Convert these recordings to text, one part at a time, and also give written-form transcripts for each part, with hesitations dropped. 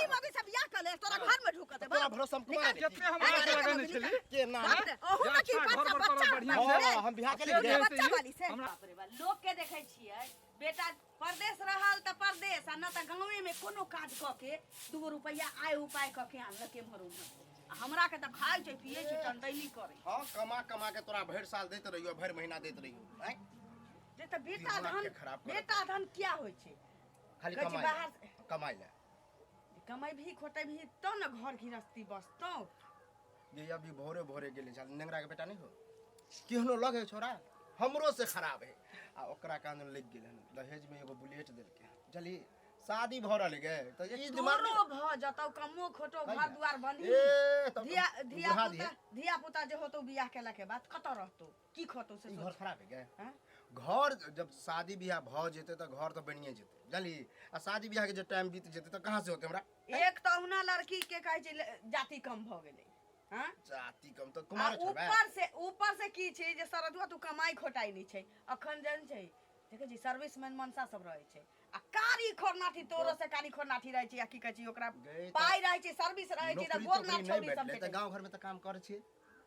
ओही मौगी से बियाह कर ले तोरा घर में ढुकत है तोरा भरोसा हम कुमार केते हम आशा लगेने छली के ना बाप रे ओहू में की अच्छा, घर बच्चा पर तोरा बच्चा बढ़िआँ बाप रे। हाँ, हम बियाह के से लिए जे बच्चा से वाली से। हमरा बाप रे बाप, लोग के देखै छियै बेटा परदेश रहल तऽ परदेश आ न तऽ गाँवे में कोनो काज कऽ के दूगो रुपैआ आय उपाय कऽ के आनलक एम्हर उम्हर से। आ हमरा के तऽ खाइ छै पियै छै टंटैली करै हाँ कमा कमा के तोरा भरि साल दैत रहियो भरि महीना दैत रहियो आँय? जे तऽ बेटा दिमाग धन के खराब करत। बेटा धन क्या होइ छै खाली कहै छै कमाइ बाहर लए कमाइ लए कमेबही खोटेबही तब ने घर गृहस्थी बसतौ ये अभी भोरे भोरे गेले छल नेंगरा के बेटा नहीं हो केहनो लगे छोरा हमरो से खराब है आ ओकरा कान लग गेल हन दहेज में एगो बुलेट देलके जली शादी भऽ रहल गे तऽ ई दिमाग तोरो भऽ जतौ कमो खोटो घर दुआर बनी ए तब धिया धिया बुढ़ा पुता दिहे। धिया पुता जे होतौ बियाह केला के बाद कतऽ रहतौ की खतौ से ई सोच घर खराब है गे हैं? घर जब शादी बियाह भऽ जेतै तऽ घर तऽ बनिए जेतै जानली आ शादी बियाह के जे टाइम बीत जेतै तऽ कहाँ से होतै हमरा एक तऽ ओहुना लड़की के कहै छै जाति कम भऽ गेलै हँ जाति कम तऽ आ कुमार छोड़बै ऊपर से की छै जे सरदुआ तू कमाई खोटाई नहि छै अखन जन छै देखै छी सर्विसमैन मनसा सब रहै छै आ कारी खोरनाठी तोरो से कारी खोरनाठी रहै छै या की कहै छै ओकरा गै तऽ पाइ रहै छै सर्विस रहै छै तऽ नौकरी गोर तोकरी नार नहि छौरी सब भेटलै तऽ भेटै गाँव घरमे तऽ काम करै छियै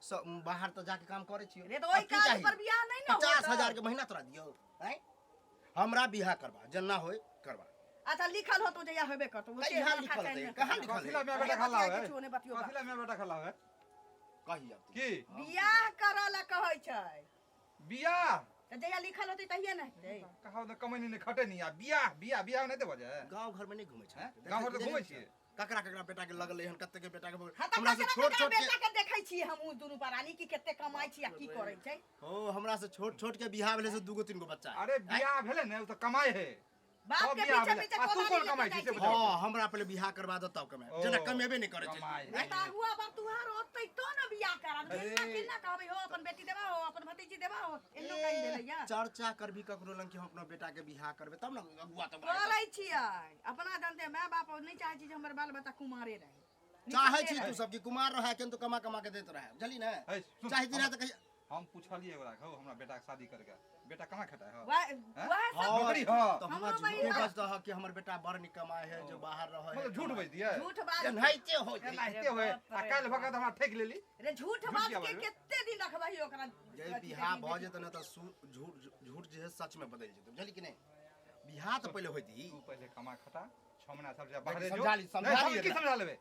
सब बाहर तऽ जाके काम करै छियै रे तऽ ओहि आब की काज चाही? पर बियाह नहि ने पचास होतौ। हजार के महीना तोरा दियौ आँय हमरा बियाह करबा जेना होय करबा अच्छा लिखल होतो जहिया होबे करतो ओ कहिया माथा लिखल चैन हेतै? नहि कहाँ लिखल कथी ला है माय बेटा खाला अरे है किछो नहि बतियौ कथी ला माय बेटा खाला है कही अब तू। की बियाह करऽ लए कहै छै बियाह तऽ जहिया लिखल होतै तहिये ने हेतै कहा तऽ कमैनी नहि खटैनी आ बियाह बियाह बियाह नहि देबऽ जे गाँव घर में नहीं घूमे छै हैं? गाँव घर तऽ घूमै छियै। ककरा ककरा बेटा के लगलै हन कते के बेटा के हाँ तऽ हमरा से ककरा छोट ककरा छोट के बेटा के देखै छियै हम उ दुनू प्राणी कि कते कमाइ छी आ की करै छै ओ हमरा से छोट छोट के बियाह भेलै से दूगो तीन गो बच्चा है। अरे बियाह भेलै ने ओ तऽ कमाइ है बाप सब के बियाह पीछे भेलै। पीछे आ तू कोदारी कोन लेके कमाइ छी जाइ से छै। बताउ। हाँ हमरा पहले बियाह करवा दो तब कमाए ओ, जेना कमेबे नहीं करे छै कमाइ। रे तऽ अगुआ बाप तुहार होतै तो ने बियाह करब अरे। केना केना कहबै हो अपन बेटी देबा हो अपन भतीजी देबा हो एनो कहि देलैया चर्चा करबी ककरो लग कि हम अपना बेटा के बियाह करबे तब न अगुआ तब आएत। करै छियै अपना जानते माय बाप नहि चाहै छी जे हमर बाल बच्चा कुमारे रहे चाहै छी तू सब कि कुमार रहे किन्तु कमा कमा के देत रहे बुझली ने है, सुन, चाहती रहे तऽ कहिया हम पुछलियै ओकरा कहू हमरा बेटा के शादी करके बेटा कहाँ खेता है वएह हैं? वएह सब हाँ, नौकरी हाँ। तऽ हमरा हमरो झूठे बहिन बज दह कि हमर बेटा बड़ नीक कमाए है जो बाहर रहे मतलब झूठ बज दिए झूठ बाज एनाहिते हो जाइ। एनाहिते होए आ काल्हि भगत हमरा ठकि लेली रे झूठ झूठ बाज किया के बाजबै? कते दिन रखबही ओकरा जे अथी बियाह बेटी- भऽ जेतै ने तऽ झूठ झूठ जे है सच में बदलि जेतै बुझली कि नहि बियाह तऽ पहिले होइत तू पहिले कमा खटा 6 महीना सब जा बाहरे जो समझा ली, समझा नहीं, हम ली की एकरा। समझा लेबे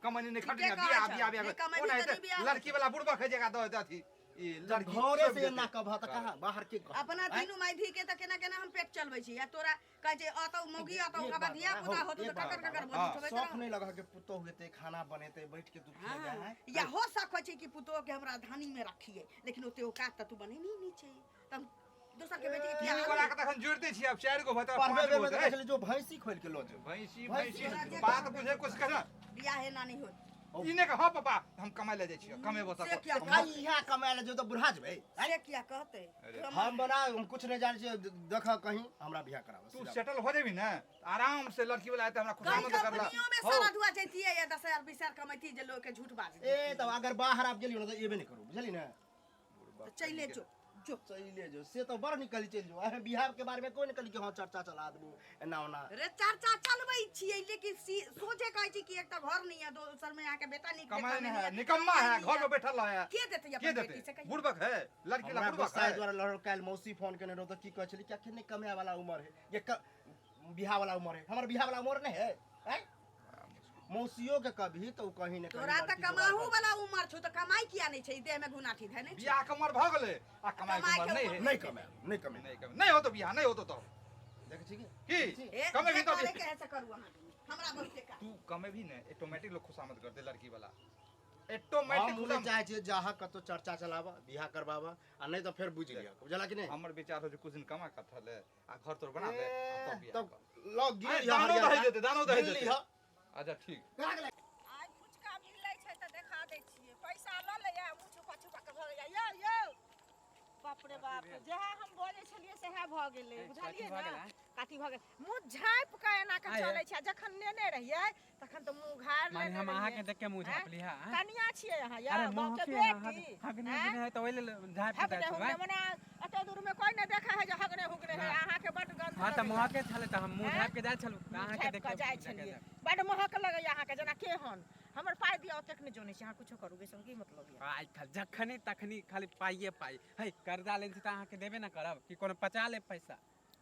कमनी नहीं खटनी ठीके कहै बियाह छौ। बियाह बियाह नहि कमेबही ओ तऽ नहीं नहि बियाह लड़की वाला बुढ़बा खै जगह दऽ अथी ई जब लड़की घरे छोड़ि से देतै। एना कहबह तऽ कहाँ बाहर के कहत? अपना तीनू माय धी के तऽ केना केना हम पेट चलबै छी आ तोरा कहै छै अतौ मौगी अतौ एक ओकरा बाद बात धिया पुता हो, होतौ एक तऽ बात ककर ककर हाँ। बोली ठोबैत शौक रहौ नहीं लगह कि पुतोह हेतै खाना बनेतै बैठ के तू खेबै हाँ, हैं? या हो सकै छै कि पुतोह के हमरा धानी में रखिए लेकिन ओते औकात तऽ तू बनेनी नहि छै तब दोसर के बेटी के तीन किया गोरा के तखन जोड़िते छी आब चारि गो भऽ पढ़बै पाँच गो बेर में तऽ होतै। कहै छलै जो भैंसी खोलि के लऽ जो भैंसी भैंसी भैंसी बात बुझे कुछ कर बियाह एना नहि होत ई नहि कह पापा हम कमाइ लए जाइ छियै कमेबो से तब किया कहिया कमाय लए जो तऽ बुढ़ा जेबै से किया कहते अरे, हम बना हम कुछ नहीं जानै छियै देख कहीं हमरा बियाह कराबऽ तू सीधा। सेटल हो जेबी ने आराम से लड़की वाला आते हमरा कहीं खुशामद करला कंपनियों में हो सारा दुआ जैतियै या 10,000 20,000 कमैती जे लोग के झूठ बाज ए तब अगर बाहर आबि गेलियो ने तऽ एबे नहि करू बुझली ने तऽ चले जो जो चले जो से तो बड़ निकल चलि जो अहें बिहार के बारे में कोई निकल के हाँ चर्चा चला देबू एना ओना रे चर्चा चलबै छियै लेकिन सोझे कहै छी कि एक तऽ घर नहीं है दोसर में अहाँके बेटा नीक कमाई देखा नहीं है नहीं निकम्मा है नहीं घर में बैठल है के देतै के अपन बेटी से देते कहियौ? बुड़बक है लड़की ला हमरा बुड़बक गोसाई है द्वारा लड़ल काल्हि मौसी फोन केने रहौ तऽ की कहै छलै कि अखन नहि कमाए वाला उम्र है ये बियाह वाला उम्र है हमर बियाह वाला उम्र नहीं है आँय? मौसियो के कभी तो कहीं ने कहीं तोरा तऽ लड़की जोगाड़ कमाहू कर- वाला उमर छौ तऽ कमाई किया नहीं छै देह में घुनाठी धैने छै बियाह के उम्र भऽ गेलै आ कमाई के कमाई उम्र के नहीं उम्र है नहीं कमाए नहीं कमाए नहीं कमाई नहीं हो तो बियाह नहीं हो तो तो देख छी की ए, कमेबी जे तो करे के है से करू अहाँ हमरा बहुते काज तू कमेबी ने ऑटोमेटिक लोग खुशामद कर दे लड़की वाला हम ऑटोमेटिक नहि खुशामद चाहे छियै जहाँ कतौ चर्चा चलाबऽ बियाह करबाबऽ आ नहीं तो फेर बुझि लिअ बुझला कि नहीं हमर विचार हो जे कुछ दिन कमा कथा ले आ घर तोर बना ले आ तब बियाह तब कर। लग गिर अरे, दानो दही जेतै दानो दही गिर जेतै लिहऽ। अच्छा ठीक कहाँ गेलै? आइ फुचका मिलै छै तऽ देखा दै छियै पैसा लऽ लैया मुँह छुपा छुपा कऽ भऽ गेलै यौ यौ बाप बाप रे बाप, जएह हम बजै छलियै सएह भऽ गेलै, बुझलियै ने? कथी भऽ गेल? मुँह झाँपि कऽ एना कऽ चलै छै। आ जखन नेने रहियै तखन तऽ मुँह उघारि माने लेने हम अहाँ के रहियै। देख के मुँह झाँपली हा? कनिया छियै अहाँ यौ, अरे गाँव के महके बेटी। हगने आँय? हुगने है तऽ ओहि लेल झाँपि के हगने जाइ हुगने छलहुँ। मने एते दूर में कोई नहि देखै है जे हगने हुगने है। अहाँके बड्ड गन्ध हाँ तऽ लगैया। महके छलै तऽ हम मुँह आँय? झाँपि के जाइ छलहुँ तऽ मुँह अहाँके झाँपि देख कऽ के जाइ देख के छलियै। जाइ। बड्ड महक लगैया अहाँके, जेना केहन। हमर पाइ दिअ, ओतेक नहि जनै छी। अहाँ कुछो करू, एहिसँ की मतलब यऽ? आइ काल्हि जखनी तखनी खाली पाइए पाइ है। कर्जा लेने छी तऽ अहाँके देबे ने करब कि कोनो पचा लेब पैसा?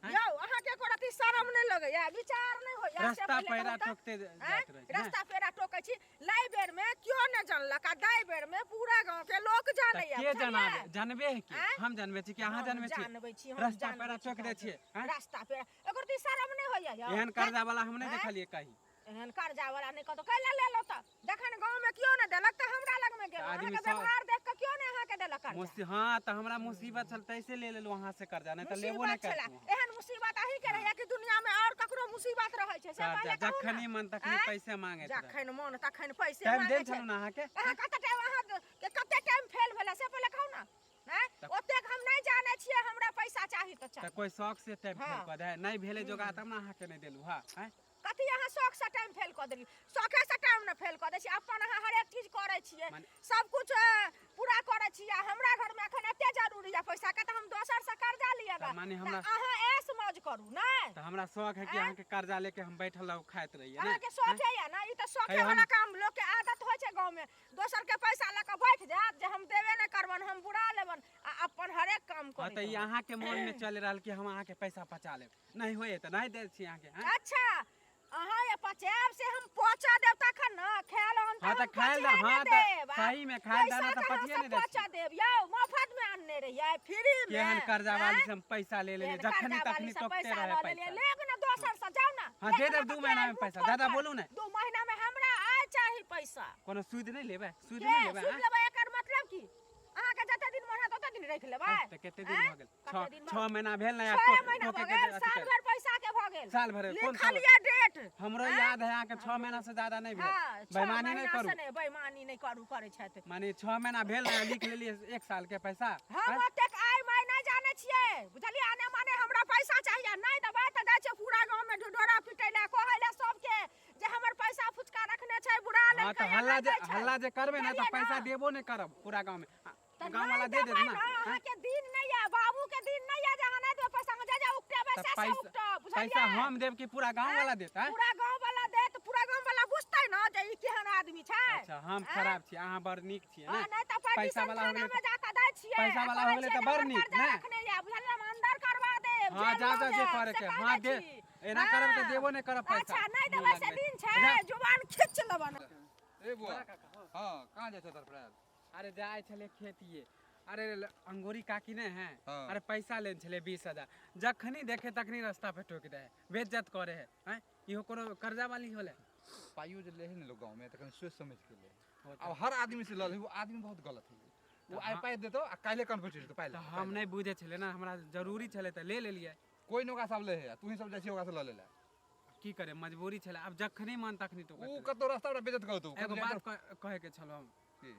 आँय? यौ, अहाँके एको रत्ती शरम नहि लगैया, विचार नहि होइया? से रास्ता पहिले पैरा कहू तऽ। ठोकते आँय? जाइत रहै छै ने। रास्ता पेरा टोकै छी। लाई बेर में केओ नहि जानलक आ दाइ बेर में पूरा गांव के लोक तऽ जानैया, के बुझलियै? जनाबे जानबे है की? आँय? हम जानबे छी कि अहाँ हम जानबे छी? जानबै छी, हम रास्ता जानबै पैरा छी टोक दै गाँवके। छियै आँय? रास्ता पेरा एको रत्ती शरम नहि होइया यौ? एहन कर्जा वाला हम नहि आँय? देखलियै कहीं। एहन कर्जा वाला नहि कतौ। कैला लेलहुँ तऽ? जखन गाँव में केओ नहि देलक तऽ हमरा लग में गेलहुँ। आदमी अहाँके सब- व्यवहार देख कऽ केओ नहि अहाँके देलक कर्जा। हाँ तऽ हमरा मुसीबत छल तैसे ले लेलहुँ अहाँ से कर्जा, नहि तऽ लेबो नहि मुसीबत छला? करतहुँ। एहन मुसीबत अहीं के रहैया कि दुनिया में और ककरो मुसीबत रहै छै, से कर्जा पहिले कहू ने। जखनी मन तखनी आँय? पैसे मांगैत रहै। जखन मन तखन पैसे टाइम मांगै देल छै। छलहुँ ने अहाँके? अहाँ कते टाइम, अहाँ के कते टाइम फेल भेलै से पहिले कहू ने। आँय? ओतेक हम नहि जानै छियै, हमरा पैसा चाही तऽ तऽ चाही। कोइ शौक से टाइम फेल हाँ। कऽ दे? नहि भेलै जोगाड़ तब ने अहाँके नहि देलहुँ। हाँ आँय? कथी अहाँ शौक से टाइम फेल कऽ देलियै? शौके से टाइम ने फेल कऽ दै छी। अपन अहाँ हरेक चीज करै छियै, माने- सब कुछ पूरा करै छियै, आ हमरा घर में एखन एते जरूरी यऽ पैसा के तऽ हम दोसर से कर्जा लिअ। तऽ माने हमरा अहाँ ऐश मौज करू ने। तऽ हमरा शौक है कि आँय? अहाँके कर्जा लेके हम बैठल रहू, खाइत रहियै ने? अहाँके शौके यऽ ने? ई तऽ शौके हे, हम- वाला काम। लोक के आदत होइ छै गाँव में, दोसर के पैसा लऽ कऽ बैठ जायत जे हम देबे नहि करबन, हम बुरा लेबन, आ अपन हरेक काम हाँ करैत तऽ ई रहत। अहाँके मन में चलि रहल कि हम अहाँके पैसा पचा लेब, नहि होइए तऽ नहि दै छी अहाँके। आँय? अच्छा, अहाँ ये पचायब से हम पचा देब तखन ने खायल अन्न। हाँ तऽ तऽ हम खायल पचे हाँ नहि तऽ देब। आ सही में खायल पैसा दाना तऽ कहाँ पचिए से नहि दै पचा छी। देब यौ? मोफत में आनने रहियै, फ्री में। केहन कर्जा आँय? वाली से हम पैसा ले लेलियै, केहन जखनी कर्जा वाली तखनी से टोकते पैसा रहे लऽ लेलियै? पैसा। लेब ने दोसर से, जाउ ने। हाँ, लेके दे देब ने 2 तऽ महीना में मुँह पैसा। फोड़ दादा कर। बोलू ने। 2 महीना में हमरा आय चाही पैसा। कोनो सूद नहि लेबै? सूद के नहि लेबै? सूद आँय? लेबै? एकर मतलब की अहाँके जते दिन मन हैत ओते दिन राखि लेबै? तऽ कते दिन आँय? भऽ गेल? कते दिन भऽ 6 महीना भेल ने? 6 महीना टोके भऽ के गेल, अथी साल कर। भरि पैसा के भऽ गेल। साल भरि कोन लिखल साल? यऽ डेट। हमरो आँय? याद है, अहाँके 6 महीना से ज्यादा नहि भेल। हाँ, 6 बेईमानी नहि महीना करू। से नहि, बेईमानी नहि करू करै छथि। माने 6 महीना भेल ने, लिख लेलियै 1 साल के पैसा। हम आँय? ओतेक आइ माइ नहि जानै छियै, बुझलियै? आने माने हमरा पैसा चाहिए, नहि देबै तऽ जाइ छियै पूरा गाँव में ढिढोरा पिटै लए, कहै लए सबके जे हमर पैसा फुचका रखने छै, बुरा हाँ लेलकै तऽ या हल्ला नहि जे दै छै। हल्ला जे करबै ने तऽ बुझलियै पैसा ने? देबो नहि करब पूरा गाँव में। तऽ गाँव वाला नहि दे देत देबै ने? ने, अहाँके दिन नहि यऽ, बाबू के दिन नहि यऽ जे अहाँ नहि देबै पैसा, जा जा उपटेबै तऽ से से पैसा उपटब, बुझलियै? पैसा हम देब कि पूरा गाँव आँय? वाला देत? आँय? पूरा गाँव वाला देत। पूरा गाँव वाला बुझतै ने जे ई केहन आदमी छै। अच्छा, हम आँय? खराब छी, अहाँ बड़ नीक छियै ने? हाँ, नहि तऽ पैसा पैसा वाला हो थाना गेलै में जाके दै छियै पैसा आ वाला हो कहै गेलै छियै तऽ जे बड़ हमर नीक कर्जा ने? रखने यऽ, बुझलियै? हम अंदर करवा देब, हाँ, जेल जा लऽ जा जे जायब, करे से के कहि हाँ दै दे छी। एना करब तऽ हाँ। देबो नहि करब पैसा। अच्छा, नहि मुँह देबै से लगबै दिन छै, जा। जुबान खींच लेबन। ए बुआ, हाँ कहाँ जाइ छौ तरफरायल? अरे जाइ छलै खेतिए। अरे अंगूरी काकी नहि है? हाँ। अरे पैसा लेने छलै 20,000, जखनी देखे तखनी रास्ता पे टोकि दै है, बेइज्जत करे है। आँय, इहो कोनो कर्जा वाली होलै? पाइयो जे ले है ने लोग गाँव में तऽ कनि सोचि समझ के ले। हो अब हर आदमी से लऽ ले, वो आदमी बहुत गलत है। वो आइ हाँ। पाइ देतो आ काल्हि कन्फर्ट जेतो पाइ तऽ ले। हम नहि बुझै छलियै ने, हमरा जरूरी छलै तऽ ले लेलियै। कोइ नहि ओकरा सब ले है, तू ही सब जाइ छी ओकरा से लऽ ले ला। की करे, मजबूरी छलै। आब जखनी मन तखनी टोकैत उ रहै। कतौ रास्ता पर बेइज्जत करतौ। एगो बात कहे के छलौ हम। की?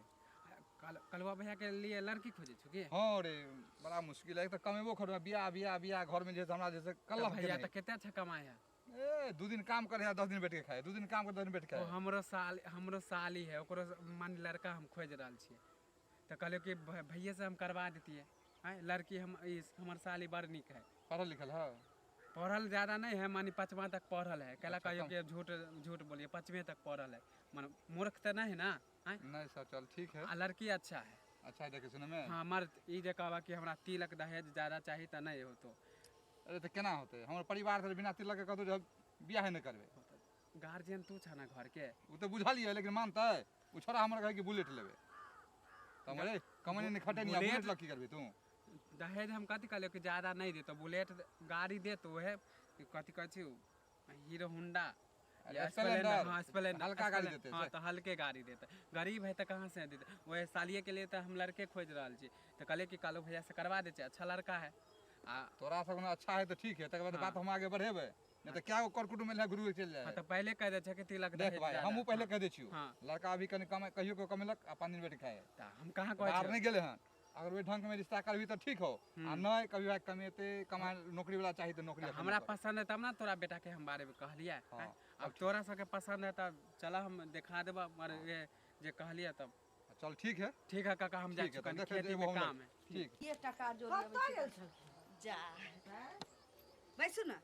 कलवा भैया के लिए लड़की खोजे छु की? हाँ रे, बड़ा मुश्किल है। एक तऽ कमेबो खर बियाह बियाह बियाह घर में जे हमरा जैसे कल्ला तऽ भैया तऽ कते अच्छा कमाए है। ए 2 दिन काम करे है 10 दिन बैठ के खाए, 2 दिन काम कर 10 दिन बैठ के ओ खाए। हमरो साल, हमरो साली है, ओकरो मान लड़का हम खोज रहल छियै। तऽ कहलियै कि भैये से हम करवा देतियै। आँय, लड़की हम ई हमर साली बड़ नीक है। पढ़ल लिखल है? पढ़ल ज्यादा नहीं है, मानी 5वां तक पढ़ल है। कहला अच्छा, कहियो कम। कि झूठ झूठ बोलिए, 5वें तक पढ़ल है, माने मूर्ख तऽ नहीं है ना? आँय? नहीं सर, चल ठीक है। आ लड़की अच्छा है। अच्छा है देखे सुने में? हाँ, मर्द ई जे कहबा कि हमरा तिलक दहेज ज्यादा चाही तऽ नहीं होतो। अरे तऽ केना होतै? हमर परिवार से बिना तिलक के कतौ जे बियाह नहि करबै। गार्जियन तू छ ना घर के। उ तऽ बुझलियै, लेकिन मानतै? उ छोरा हमर कहै कि बुलेट लेबै। तऽ हम रे कमनी नहि खटै नहीं, बुलेट बुलेट लऽ की करबै तू? दहेज हम कथी कहलियै कि ज्यादा नहीं देतो, बुलेट गाड़ी देतो, वहे कथी कहै छी हीरो होंडा अरे या स्प्लेंडर। स्प्लेंडर, हाँ, स्प्लेंडर, हल्का गाड़ी स्प्लेंडर, देतै, हाँ, से। तऽ हल्के गाड़ी देतै। गरीब है तऽ कहाँ से देतै? वह सालिए के लिए तऽ हम लड़के खोज रहल छी। तऽ कहलियै कि कालू भैया से करवा दै छियै, अच्छा लड़का है। आ तोरा सब अच्छा है तऽ ठीक है, तकर बाद हाँ। बात हम आगे बढ़ेबै, नहीं तऽ क्या कर कुटुम्ब मिल गुरु चलि जाए। हाँ, तऽ पहले कह दै छै कि तिलक देख दहेज भाई, ज्यादा। हमहूँ पहले कह दै छियौ। हाँ। लड़का अभी कनि कम कहियो के कमेलक आ 5 दिन बैठ के खाए। तऽ हम कहाँ कहै बाहर छियौ? नहीं गेलै हन, अगर ओहि ढंग में रिश्ता करबी तऽ ठीक हो आ नहि कभी भाई कमेते कमाए नौकरी वाला चाही तऽ नौकरी तऽ अखन हमरा नहि कर। पसंद है तब ना तोरा बेटा के हम बारे में कहलियै हाँ, आँय? अब तोरा सबके पसंद है तब चला हम देखा देबा मगर ये जे कहलियै तब चल ठीक है ठीक है काका हम जाइ ठीक छी है तब कनी देखै खेती जेबो में हम काम है ठीक ये टका जोड़ कतऽ गेल छल जा बैसू ने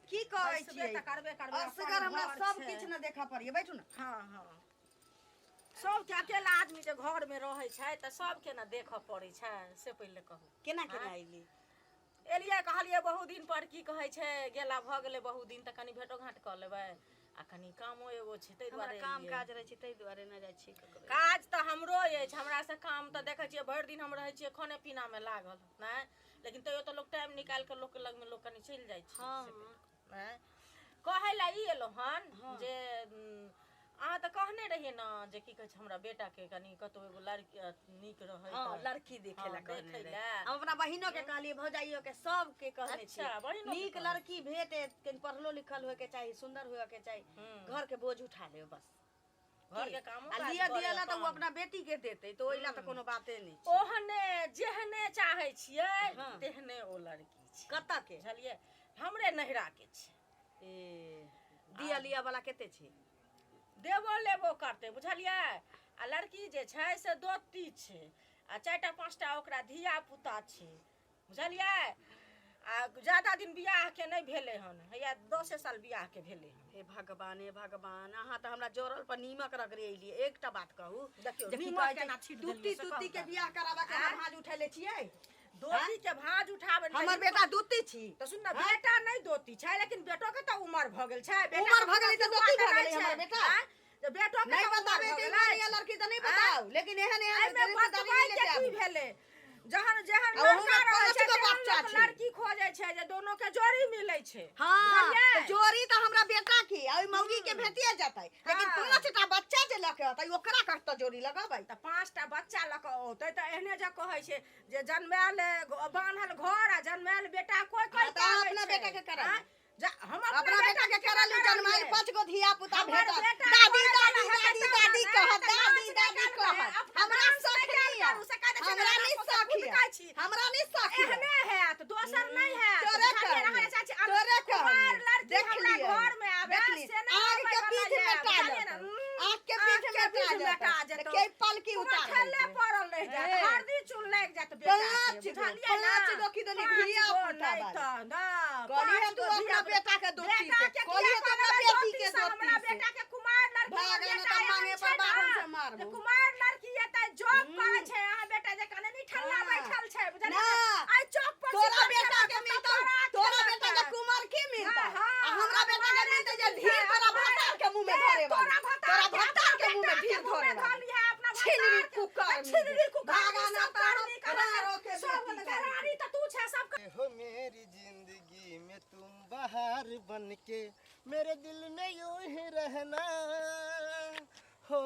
की कहै बैसबे छियै तऽ करबे करबै, असगर अपन हमरा घर सब छै। किछु ने देखऽ पड़ैए बैठू ने हँ हँ सबके अकेला आदमी जे घरमे रहै छै तऽ सबके ने देखऽ पड़ै छै से पहिले कहू केना केना अयली एलियै कहलियै बहुत दिन पर की कहै छै गेला भऽ गेलै बहुत दिन तऽ कनि भेटो घाट कऽ लेबै आ कनि कामो एगो छै ताहि हमरा दुआरे काम एलियै। काज रहै छै ताहि दुआरे नहि जाइ छियै ककरो काज तऽ हमरो अछि हमरा से काम तऽ देखै छियै भरि दिन हम रहै छियै खाने पीनामे लागल नहि लेकिन तैयो तऽ लोक टाइम निकालि कऽ लोकके लगमे लोक कनि चलि जाइ छै हँ नहि कहै लए ई एलहुँ हन जे अहाँ तऽ कहने रहियै ने जे की कहै छै हमरा बेटाके कनि कतहु एगो लड़की नीक रहै हँ तऽ लड़की देखे ला हँ, कहने देखै रहे। लए। हम अपना बहिनो के कहलियै भौजाइयो के सबके कहने अच्छा, छियै बहिनो के नीक कहने। लड़की भेटे कनि पढ़लो लिखल होय के चाही सुंदर होय के चाही हूँ। घर के बोझ उठा लेब बस घर के कामो आ काज लिअ करे दिअ ला तऽ ओ अपन। अपना बेटी के देतै तऽ ओहि ला तऽ कोनो बाते नहि छै ओहने जेहने चाहै छियै हँ। तेहने ओ लड़की छै कतऽ के बुझलियै हमरे नैहरा के छै ए दिअ लिअ वाला कते छै देबो लेबो करतै बुझलियै आ लड़की जे छै से दोती छै आ चारिटा पाँचटा ओकरा धिया पुता छै बुझलियै आ ज्यादा दिन बियाहके नहि भेलै हन हैया 10 साल बियाहके भेलै हन हे भगवान हे भगवान अहाँ तऽ हमरा जोड़ल पर नीमक रगड़े अयलियै एकटा बात कहू देखियौ, जे की नीमक कहै छै, केना छीट दूती देलियै से तूती कहू के तऽ। बियाह कराबा के आँय? हम भाँज उठेले छियै दोती के भाँज उठाबै हमर बेटा दूती छी तऽ सुन ने बेटा नहि दोती छै लेकिन बेटो के तऽ उमर भऽ गेल छै बेटा उमर के भऽ गेलै तऽ युवा दोती भऽ नहि गेलै छै। हमर बेटा। आँय? तऽ बेटो के नहि तऽ उमर बताबे भऽ के गेलै। इमान लड़की तऽ नहि बताउ लेकिन एहन एहन एहिमे रिश्तेदारी बतबै नहि के लेते की आबू। भेलै जहन जेहन आ ओहूमे लड़का रहै पाँच छै गो तेहन बच्चा लोक छै। लड़की खोजै छै जे दोनो के जोड़ी मिलै छै हाँ बुझलियै? तऽ जोड़ी तऽ हमरा बेटा की आ ओहि मौगी के भेटिए जेतै लेकिन हाँ। 5टा बच्चा जे लऽ के अतै ओकरा कतऽ जोड़ी लगबै तऽ 5टा बच्चा लऽ कऽ औतै तऽ एहने जे कहै छै जे जनमायल बान्हल घर आ जनमायल बेटा कोइ कोइ हाँ, तऽ अहाँ अपना बेटा के करा आँय? हम अपना बेटा के करा लू जनमायल 5 गो धिया पुता हमर भेटत बेटा दादी करे दादी वाला दादी हेतै तब दादी ने, कहत तऽ दादी नाच दादी निकाल कऽ, कहत अपना हमरा नाच सख निकाल नहीं करू, से कहै छै हमरा हमरा नहीं सबके सख फुदकाइ छी। हमरा नहीं सख एहने हैत दोसर नहीं हैत तोरे बुझलियै? कहनी, अहाँ चाची, आब तोरे कुमार कहनी, लड़की देख हमरा लियै, घर में आबे देख लियै। से नहि आग के आबै बीच वाला में यऽ, टा बुझलियै जेतौ। ने? आग के बीच आग के में बीच टा में टा जेतौ। जेतौ। के पलकी कुमार उतार ठेले देतै। पड़ल रहि जायत हे। हरदी चून लागि जायत बेटा के, पाँच गो, बुझलियै ने? 5 गो की दनी पाँच धिया गो पुता नहि बाली। तऽ, ना, कहलियै पाँच तू गो अपना धिया पुता। बेटा के दोती बेटा से, के कहलियै किया तू अपना करबै बेटी दोती के से? हमरा दोती से। बेटा के कुमार लड़की भाग हमर ना बेटा तऽ एहन मांगे छै पर बाभन ने, से मारबो। जे कुमार लड़की एतै जॉब करै छै अहाँ बेटा जे कने निठल्ला हाँ। बैठल छै बुझलियै ना। ने? आइ चौक पर तोरा सुतल बेटा छै, के तऽ मिलतौ तोरा तोरा बेटा के खेलतै। कुमार की मिलतौ हाँ, हाँ, आ हमरा बेटा के कुमारे मिलतै जे मिलतै, ढीर तोरा कुमारे। भतार के मुंह में ए, धरे वाली तोरा भतार तोरा के भतार के मुंह में अपना ढीर बेटा के मुंह धरे में वाली धरली है, अपना छिनरी भतार के। कुकर छिनरी कुकर भागा ना सब तो हम करनी करत रारो के सब बेटी करारी तऽ तू छै सब हो मेरी जिंदगी में तुम बाहर बन के मेरे दिल में यूं ही रहना हो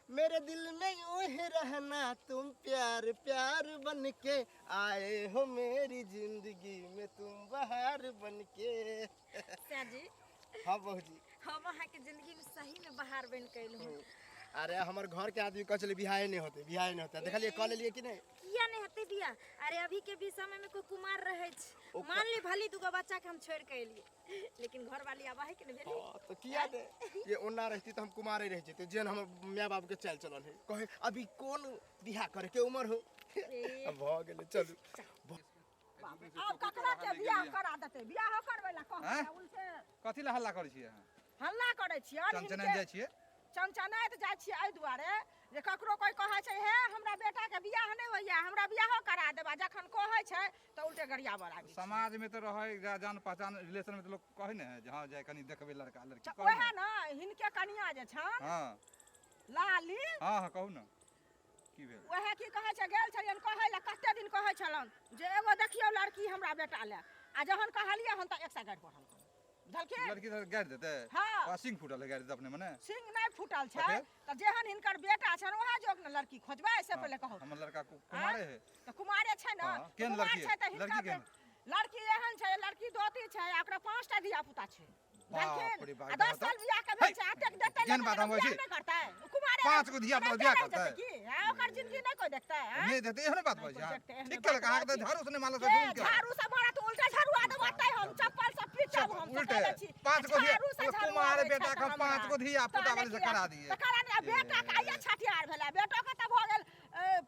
मेरे दिल में यूं ही रहना तुम प्यार प्यार बन के आए हो मेरी जिंदगी में तुम बाहर बन के जी हाँ बहू जी हम अहाँके जिंदगी में सही में बाहर बन के अयलहुँ अरे हमर घर के आदमी कहै छलै बियाहे नहीं होते बियाहे नहीं होते देखलिए कऽ लेलिए कि नहीं किया नहीं हेतै बियाह अरे अभी के भी समय में कोई कुमार रहै छै ओकर- मान ली भली दूगो बच्चा के हम छोड़ के एलियै लेकिन घर वाली आबा है कि नहीं भेली हाँ, तो किया ने ये ओना रहती तो हम कुमारे रह जेते जेन हमर my बाप के चाल चलन है कहे अभी कौन बियाह करे के उम्र हो अब भऽ गेलै चलू आब ककरा के बियाह करा देतै बियाह करबै ला आँय? कहै उल्टे कथी लए हल्ला करै छियै अहाँ हल्ला करै छियै और चनचनाइत हिनके जाइ छियै चनचनाइत जाइ छियै एहि दुआरे जे ककरो कोइ कहै छै हे हमरा बेटा के बियाह नहि होइया हमरा बियाहो करा देबा जखन कहै छै तऽ उल्टे गरियाबऽ लागै छै समाज में तो रहै जान पहचान रिलेशन में तो लोग कहै ने है जे हाँ जाय कनी देखबै लड़का लड़की तऽ कहै ओएह ने ने हिनके कनिया जे छनि हाँ लाली हाँ हाँ कहू ने की भेल ओएह की कहै छै गेल छलियनि कहै लए कते दिन कहै छलनि जे एगो देखियौ लड़की हमरा बेटा लए आ जहन कहलियै हन तऽ एक सए गारि पढ़ल बुझलखिन लड़की तऽ गारि देतै हाँ। ओकरा सिंह फूटल है गारि देतै अपने मने सिंह नहि फूटल छै तऽ फेर? तऽ जेहन हिनकर बेटा छनि ओएह जोग ने लड़की खोजबै से हाँ, पहिले कहू हमर लड़का कुमारे है तऽ कुमारे छै ने हाँ, तऽ केहन कुमार लड़की छै तऽ है? हिनकर लड़की केहन? लड़की एहन छै लड़की दोती छै आ ओकरा 5टा धिया पुता छै बाप रे बाप, आ 10 साल बियाह के भेल छै एतेक देतै केहन बात हम बियाह होइ छी? नहि करतै ओ कुमारे 5 गो धिया पुता एनाहिते बियाह रहि करतै? जेतै की? हाँ, ओकर जिंदगी नहि कोइ देखतै। देखतै आँय? नहि देतै एहन बात नहि बजै कोइ अहाँ। देखतै, एहने ठीक केलक बात अहाँके तऽ बजै। झाड़ू से नहि मारलक के तऽ जुलुम केलक। झाड़ू से मारत उल्टा झाड़ू आ देब ओतै हम चप्पल से पीटब हम से उल्टे कहै छी। पाँच गो धिया झाड़ू से झाड़ू कुमार आबै बेटा छथि के हमरा। पाँच गो धिया पुता तहने वाली से किया- करा दिए तऽ करा दिए बेटा के आइये छठिहार भेलै बेटो के तऽ भऽ गेल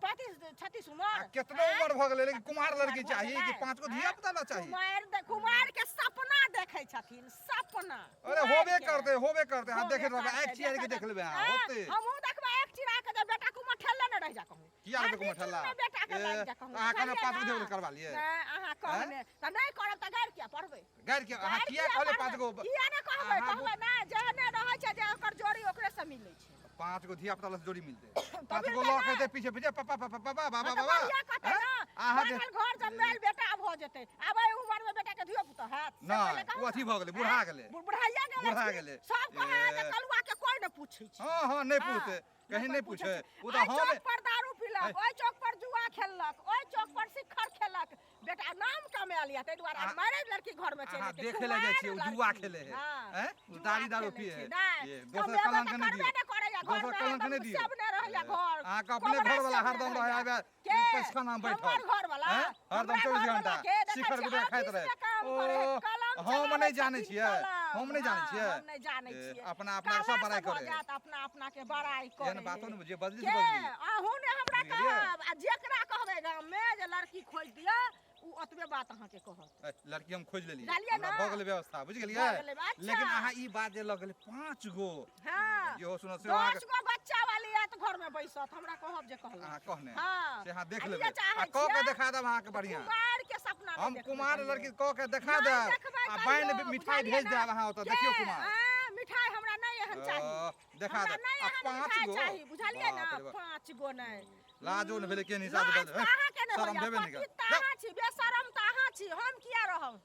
35 36 आ उमर केतनो आँय? उम्र भऽ गेलै लेकिन कुमार लड़की भऽ चाही कि गेलै, पाँच गो आँय? धिया पुता ला चाही कुमार कुमार के सपना देखै छथिन सपना अरे कुमार होबे के। करते होबे करते अहाँ होबे देखैत रहबै करतै, आँखि चियार के देखै देख लेबै अहाँ आँय, होते हमहूँ देखबै एक चिरा के जे बेटा कुमार ठेलले ने रहि जा कहूँ किया रहबै कुमार ठेला हर बेटा के ए, लागि जा कहूँ अहाँ कहने बुझलियै पाँच गो ना? धिया पुता करवा लिए नहि, अहाँ कहने तऽ नहि करब तऽ गारि किया पढ़बै गारि के अहाँ गारि किया कहले पढ़बै? पाँच गो किया नहि कहबै अहाँ कहबै नहि जेहने रहै छै जे ओकर जोड़ी ओकरे से मिलै छै पाँच गो धिया पुता लग जोड़ी मिलते पाँच मिलतै गो लऽ के ना। एतै पीछे पीछे पापा पापा पापा बाबा हाँ, तऽ बाबा बढ़िया कहतै हैं? ना अहाँ जे बनल घर जमायल बेटा भऽ जेतै आब एहि उमर में बेटा के धियो पुतो हैत से नहि, पहिले कहू ओ अथी ना। भऽ गेलै, बुढ़ा हैं? गेलै। बुढ़ाइया गेलै बुढ़ा छी। गेलै। सब कहै है जे ए। कलुआ के कोइ नहि पूछै छै हँ हँ नहि हाँ, पूछते कहीं कोइ नहि पूछै पूछे छै। ओ तऽ ओहि हम चौक पर दारू पीलक ऐ। ओहि चौक पर जुआ खेललक ओहि चौक पर शिखर खेलक बेटा नाम कमायल यऽ ताहि दुआरे अहाँ- मारे लड़की घर में चलि अहाँ जेतै। देखे लए जाइ छियै, ओ कुमारि जुआ लड़की। खेले है। हाँ, हैं? ओ जुआ दारू दारू खेलै पिए छै। है। नहि, ये, दोसर कमेबो कलंक तऽ नहि करबे दियौ। नहि करैया, घर दोसर में कलंक हरदम नहि दियौ। सब नहि रहैया घर। अहाँके अपने कोबरा घरवाला सब हरदम नहि रहै रहैया। आबे के? पैसखाना में बैठल हमर घरवाला हैं? हरदम हमरा 24 घरवाला घंटा के देखै शिखर छियै, गुटखा खाइत ऑफिस रहे में काम करै है, ओ कलम हम चलाबै नहि जानै छथिन, छियै कलम। हम नहि जानै हाँ, छियै हम नहि जानै ए, छियै अपना अपना के सब कला बड़ाई से भऽ करे जायत अपना अपना के बड़ाई करे एहन बातो है। ने जे बजली के से बजली अहूँ ने हमरा बुझि गेलियै? कहब आ जेकरा कहबै गाम में जे लड़की खोजि दिअ ओ ओतबे बात अहाँके कहत ए, लड़की हम खोजि लेलियै बुझलियै हमरा ना? भऽ गेलै व्यवस्था बुझि गेलियै भऽ गेलै, अच्छा। लेकिन अहाँ ई बात जे लऽ गेलै पाँच गो हाँ इहो सुनऽ से 10 अहाँके गो बच्चा वाली आयत घर में बैसत हमरा कहब जे कहलहुँ अहाँ कहने हाँ से अहाँ देख आ लेबै ई चाहै आ कऽ के छियै, देखा देब अहाँके बढ़िआँ कुमार के सपना नहि हम देखबै कुमार कहियो। लड़की कऽ के देखा नहि देब देखबै आ कहियो, बान्हि मिठाई बुझलियै भेज ना? देब अहाँ ओतऽ के? देखियौ कुमार आँ, मिठाई हमरा नहि एहन चाही अ, देखा हमरा देब नहि आ एहन पाँच मिठाई गो चाही बुझलियै ना बाप रे बाप पाँच गो नहि लाजो ने भेलै केहन हिसाब लाज तऽ अहाँके नहि शरम होइया भेबे नहि पति करत तऽ अहाँ छी बेशरम तऽ अहाँ छी हम किया रहब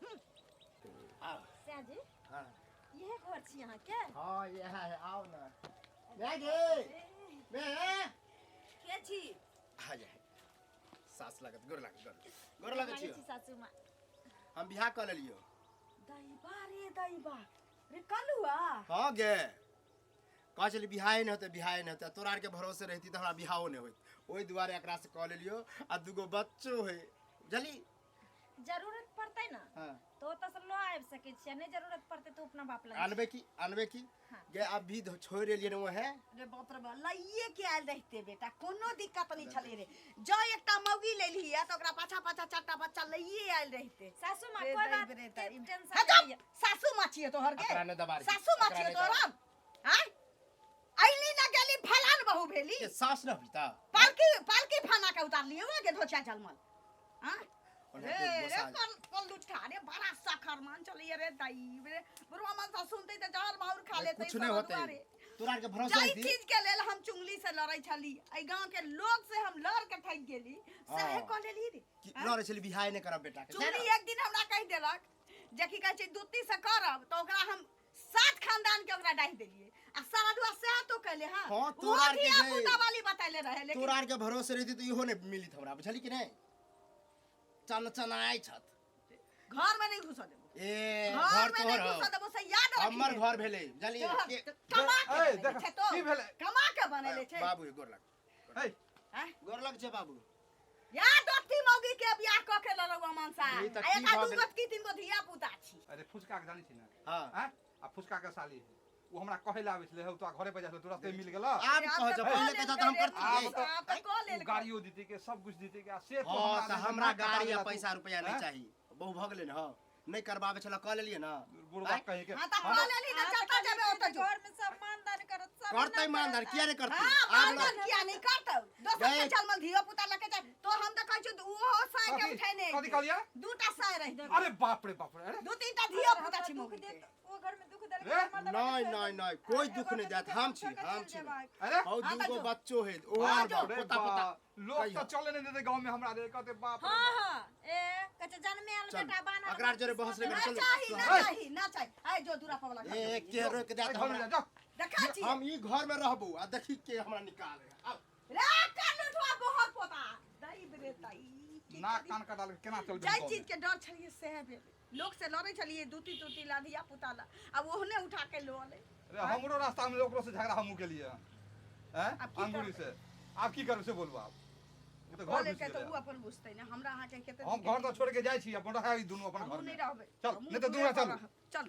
आओ सयाजी हाँ इहे घर छी अहाँके हाँ यह है आओ ना मैं गे मैं के छी आ जाए सास लागत गोर लागत गोर गोर लागत मानै छियो छी सासू माँ हम बियाह कऽ लेलियो दैबा रे दैबा रे कलुआ हाँ गे कहै छली बियाहे नहि होतै बियाहे नहि होतै तोरा आरके भरोसे रहिती तऽ हमरा बियाहो नहि होइत ओहि दुआरे एकरा से कऽ लेलियो आ दूगो बच्चो है बुझली जरूरत पड़तै ना हाँ तो ओतऽ से लऽ आबि सकै छियै नहि जरूरत पड़तै तऽ अपना बाप लग आनबे की आनबे की हाँ। गे अभी छोड़ि एलियै ने वहे रे बाप रे बाप लइए के आयल रहिते बेटा कोनो दिक्कत नहीं छलै रे जँ एकटा मौगी लेलही तऽ ओकरा पाछा पाछा चारिटा बच्चा लइए आयल रहिते सासू माँ रे कोई दैब बात रे के दैब। टेंशन हे नहीं चुप! लिअ। सासू माँ छियै तोहर के एकरा नहि दबारी सासू माँ एकरा छियै नहि तोहर दबारी। आँय अइली ना गेली फलान बहू भेली के सास न होई त पालकी पालकी फाना के उतारलियै वे के धोछा झलमल आँय ओना रे के रे गोसा कल कल लुठा रे बड़ा सखर मान चलिए रे दाई रे बुढ़वा मन सा सुनते त जहर माहुर खा लेते कुछ नहीं होते तोरा आर के भरोसा जाहि रहती चीज के लेल हम चुंगली से लड़ै छली एहि गांव के लोग से हम लड़ के थकि गेली सएह हाँ। कह लेली रे कि लड़ै छली बियाह नहि करब बेटा के चुगली एक दिन हमरा कहि देलक जे की कहै छै दूती से करब तऽ ओकरा हम सात खानदान के ओकरा डाहि देलियै आ सारा दुआ सएह तो कहले हां हाँ, ओहो तोरा आर के धिया जे- पुता वाली बतैले रहे लेकिन तोरा आर के भरोसे रहती तऽ इहो नहि मिलित हमरा बुझली कि नहि चन चनाइ छत घर में नहीं घुसऽ देबो ए घर घर में नहीं तोहर घुसऽ हौ। देबो से याद रखिहे हमर घर भेलै बुझली तोहर के- कमा के ए, बनेले देख, छै तो की भेलै? कमा के बनेले छै बाबू गोर लग है आँय? गोर लग छै बाबू या दोस्ती मौगी के बियाह कऽ के लड़ौआ मनसा ई तऽ आ की एका भऽ दू गेलै? गो की तीन गो धिया पुता छी अरे फुचका के जानै छी ने हाँ आँय? आ फुचका के साली है ओ हमरा कहै लए आबै छलै हौ तोरा घरे पर जाइ छलै तोरा से मिल गेल आब कह जब पहिले कहता तऽ हम करती आब तऽ आब तऽ कऽ लेल गाड़ियो दीती के सब कुछ दीती के आ से तो हाँ तऽ हमरा नाक कटा गाड़ी आ देला तू। पैसा रुपया नहीं आँय? चाही बहु भऽ गेलै ने हँ नहीं करबाबै छलै कऽ लेलियै ने बुढ़बा आँय? कहीं के हाँ तऽ कऽ लेली ने जतऽ जेबै ओतऽ जो घर में सब मानदान करत सब करतै एना मानदान करत। किया नहीं करतै हाँ आब मानदान किया नहीं करतौ दोसर के गए। चलमल धियो पुता लके जाय तो हम तऽ कहै छियौ ओहो साँय के कथी उठेने कथी कहलियै दूटा साँय रहि अरे बाप रे बाप रे अरे दू तीन टा धियो पुता हमरा छी दुख मौगी देत के ओ घर में दुख देलक रे, हमर दबाई नहीं छोड़ि नहीं देलक। नहीं कोई आ, दुख एगो नहीं के देत दुख हम देलक, छी छोड़ि के हम चलि छी जेबाक। अरे हौ हाँ, तऽ दूगो जो। बच्चो है ओ बाप आर रे पोता पोता बाप, लोग कहियो। तऽ चले नहीं देते गांव में हमरा रे कहते बाप रे हाँ बाप। हाँ ए कच्चा जन्मे आयल चल, बेटा बानर एकरा जोरे बहस नहि ना करू, चलू। चाही ना ए। चाही ना चाही आइ जो दूरा पर वाला घर ए जो। के रोक ए, देत घर में हमरा जा, जाओ। देखा छी हम ई घर में रहबो आ देखी के हमरा निकाले आउ रे कलुठवा बहुत पोता दई रे दई की नाक करी? कान कटा के केना चलबै जाहि गाँव चीज में? के डर छलियै सएह भेलै लोक से लड़ै छलियै दूती तूती ला धिया पुता ला आब ओहने उठा के लऽ अलै अरे हमरो रास्ता में ओकरो से झगड़ा हमहूँ केलियै हैं आब की अंगूरी करबै? से आब की करबै से बोलू आब ओ तऽ कऽ घर लेलकै घुसि तऽ गेलै। उ अपन बुझतै ने हमरा अहाँके कते हम घर तऽ छोड़ के जाइ छी, अपन रहै ई दुनू अपन हमहूँ घर नहि में। रहबै। चल, हमहूँ नहि तऽ दूरे दुनू चलू। पर रहब। चल।